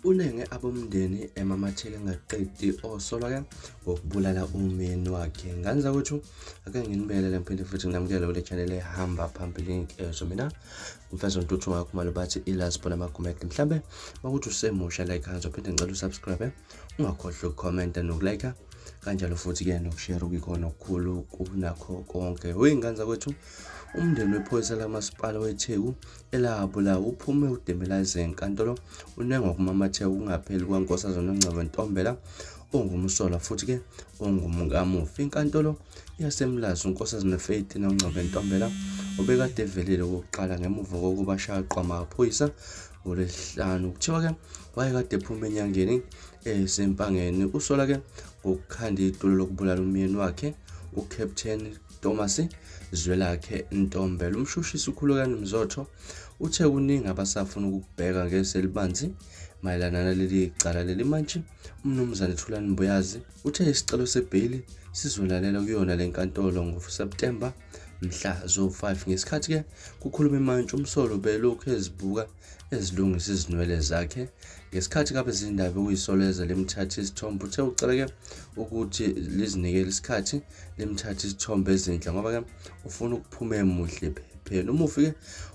Unenge abomndeni emamatheke engaqedi osolwa-ke ngokubulala umyeni wakhe. Ngane zakwethu, ake nginibelele ngiphinde futhi nginamukele kule channel ehamba phambili inkezo. Mina umfezo Ntuthu ngakhumalo bathi iLast Born Amagumede. Mhlambe makuthi usemusha la ekhaya ngizophinde ngicela usubscribe, ungakhohlwa ukukhomenta nokulike kanjalo futhi-ke nokushare okuyikhona okukhulu kunakho konke. Uyingane zakwethu, umndeni wephoyisa lamasipala weTheku elabulawa uphume udembelaze enkantolo unengwa kumamatheka ukungapheli kukaNkosazana Nongcebo Ntombela ongumsolwa futhi-ke ongumkamufi. Inkantolo yaseMlazi uNkosazana Faith Nongcebo Ntombela obekade evelile okokuqala ngemuva kokuba shaqwa amaphoyisa ngoLwesihlanu. Kuthiwa-ke wayekade ephuma enyangeni eseMpangeni. Usola-ke ngokukhanda itulo lokubulala umyeni wakhe uCaptain Thomas Zwelakhe Ntombela. Umshushisi uKhulekani Mzotho uthe kuningi abasafuna ukukubheka ngeso elibanzi mayelana naleli cala. Leli mantshi uMnumzane Thulani Mbuyazi uthe isicelo sebheyili sizolalelwa kuyona le nkantolo ngoSeptemba mhla zo-5. Ngesikhathi-ke kukhuluma imantshi, umsolwa ubelokhu ezibuka ezilungisa izinwele zakhe ngesikhathi kabezindaba okuyisoleza limthatha isithombe. Uthe ucela-ke ukuthi lizinikele isikhathi limthathe isithombe ezinhle ngoba-ke ufuna ukuphuma emuhle ephepheni. Umufi-ke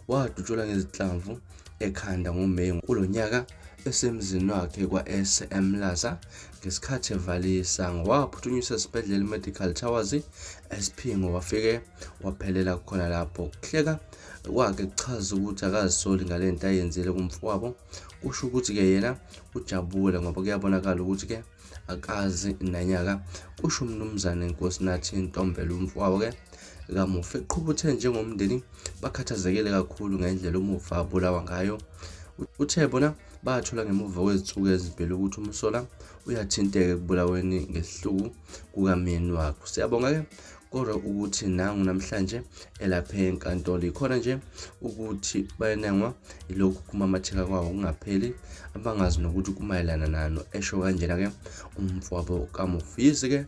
wadutshulwa ngezinhlamvu ekhanda ngoMeyi kulo nyaka esemzini wakhe kwa-S eMlaza ngesikhathi evale isango. Waphuthunyiswa esibhedlela iMedical Towers eSiphingo wafike waphelela khona lapho. Kuhleka kwakhe kuchaza ukuthi akazisoli ngale nto ayenzile kumfowabo. Kusho ukuthi-ke yena ujabule ngoba kuyabonakala ukuthi-ke akazi nanyaka, kusho uMnumzane Nkosinathi Ntombela umfowabo-ke kamufi. Eqhuba uthe njengomndeni bakhathazekile kakhulu ngendlela umufi abulawa ngayo. Uthe bona bathola ngemuva kwezinsuku ezimbili ukuthi umsolwa uyathinteka ekubulaweni ngesihluku kukamyeni wakhe. Siyabonga-ke kodwa ukuthi nangu namhlanje elaphe enkantolo. Yikhona nje ukuthi bayanengwa yilokhu kumamatheka kwawo kungapheli, abangazi nokuthi kumayelana nano, esho kanjena-ke umfowabo kamufi. Yize-ke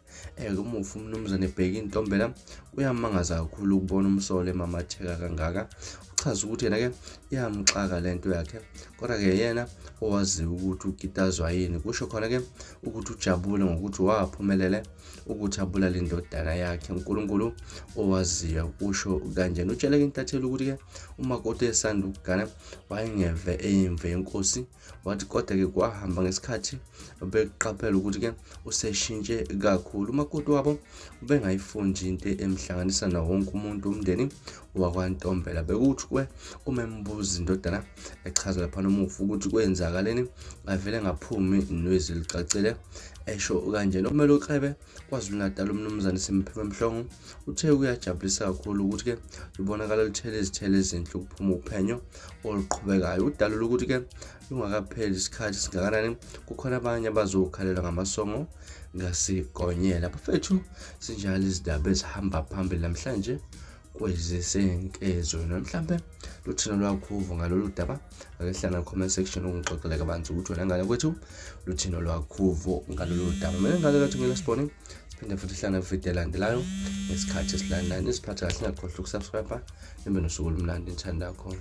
umufi uMnumzane Bheki Ntombela kuyamangaza kakhulu ukubona umsolwa emamatheka kangaka. Uchaza ukuthi yena-ke iyamxaka le nto yakhe, kodwa-ke yena owaziyo ukuthi ukitazwa yini. Kusho khona-ke ukuthi ujabule ngokuthi waphumelele ukuthi abulale indodana yakhe. uNkulunkulu owaziyo, kusho kanjena. Utshele-ke intatheli ukuthi-ke umakoti esanda ukugana wayengeve eyimve yenkosi, wathi kodwa-ke kwahamba ngesikhathi bekuqaphela ukuthi-ke useshintshe kakhulu. Umakoti wabo ubengayifundi into emhlanganisa nawo wonke umuntu umndeni wakwaNtombela. Bekuthi kwe uma embuza indodana echaza laphana umufi ukuthi kwenzakaleni, avele ngaphumi nwezi licacile, esho kanjena. Umele uKlebe KwaZulu-Natal uMnumzane Simphiwe Mhlongo uthe kuyajabulisa kakhulu ukuthi-ke lubonakala luthela izithelo ezinhle ukuphuma uphenyo oluqhubekayo. Udalule ukuthi-ke lungakapheli isikhathi singakanani kukhona abanye abazokhalelwa ngamasongo ngasigonyela. Bafethu, zinjalo izindaba ezihamba phambili namhlanje kwezisenkezo. Mhlampe luthina lwakho uvo ngalolu daba, ake hlala comment section ungixoxele kabanzi ukuthi wena ngane kwethu luthina lwakho uvo ngalolu daba. Mina ngane kathi ngila sibone siphinde futhi hlangane kwividiyo elandelayo ngesikhathi esilandelayo. Nisiphathe kahle, ningakhohlwa ukusubscribe, nibe nosuku olumnandi, ngithanda khona.